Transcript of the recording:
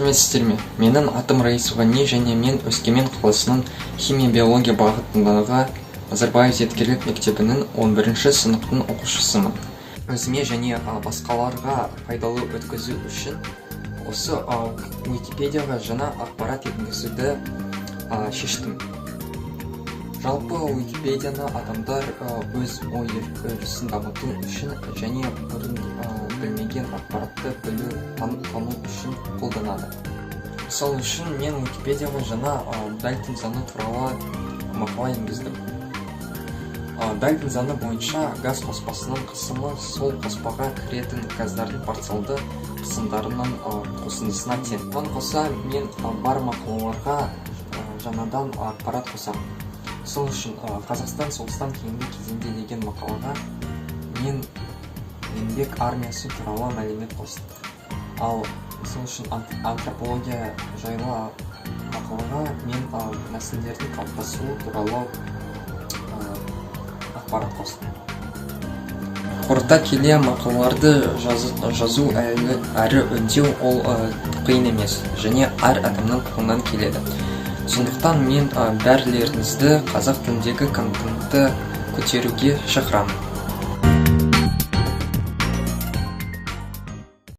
Сәлеметсіздер ме? Менің атым Раис Ғани және мен Өскемен қаласының химия-биология бағытындағы Назарбаев зияткерлік мектебінің 11 сыныптың оқушысымын. Өзіме және басқаларға пайдалы өткізу үшін осы Википедияға жаңа ақпарат енгізуді шештім. Жалпы, Википедияны адамдар өз ой өрісін дамыту үшін және бұрын білмеген ақпаратты білу, тану үшін қолданады. Мысалы үшін, мен Википедияға жаңа Дальтон заңы туралы мақала енгіздім. Дальтон заңы бойынша, газ қоспасының қысымы сол қоспаға кіретін газдардың парциалды қысымдарының қосындысына тең. Оған қоса, мен бар мақалаларға жаңадан ақпарат қосамын. Сол үшін «Қазақстан соғыстан кейінгі кезеңде» деген мақалаға мен Еңбек армиясы туралы мәлімет қостым. Ал сол үшін антропология жайлы мақалаға мен нәсілдердің қалыптасуы туралы ақпарат қостым. Қорыта келе, мақалаларды жазу әрі өңдеу ол қиын емес және әр адамның қолынан келеді. Сондықтан мен бәрілеріңізді қазақ тіліндегі контентті көтеруге шақырамын.